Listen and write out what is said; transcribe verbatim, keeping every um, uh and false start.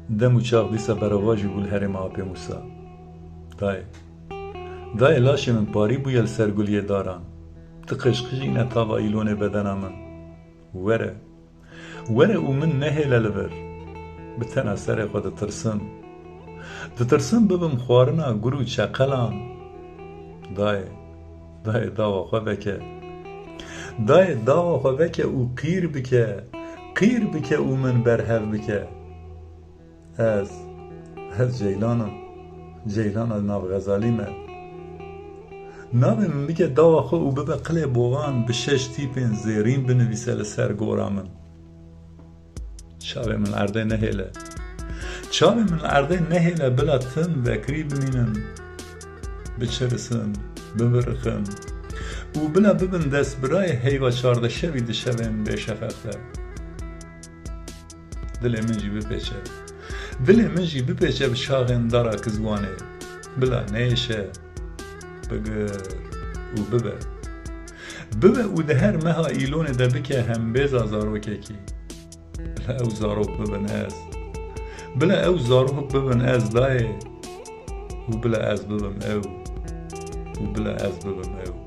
Dem û çax dîsa berevajî bû li herêma Apê Mûsa. Dayê. Dayê, laşê min parî bûye li ser guliyê daran. Tu qeşqijîne tava îlonê bedena min. Were. Were û min nehêle li vir. Bi tena serê xwe ditirsim. Ditirsim bibim xwarina gur û çeqelan. Dayê. Dayê, dawa xwe veke. Dayê, dawa xwe veke û qîr bike. Qîr bike û min berhev bike. Ez, ez Ceylan im. Ceylana nav Xezalî me. Navê min bike dawa xwe û bibe qilê bovan, bi şeş tîpên zêrîn binivîse li ser gora min. Çavê min li erdê nehêle. Çavê min li erdê nehêle, bila tim vekirî bimînin. Biçirisin, bibiriqin. Û bila bibin destbirayê heyva çardeşevî di şevên bêşefeq de. Dilê min jî bipêçe. Dilê min jî bipêçe bi çaxên dara Kizwanê. Bila nêşe, bigir û bibe. Bibe û di her meha îlonê de bike hembêza zarokekî. Bila ew zarok bibin ez. Bila ew zarok bibin ez dayê. Û bila ez bibim ew. Û bila ez bibim ew.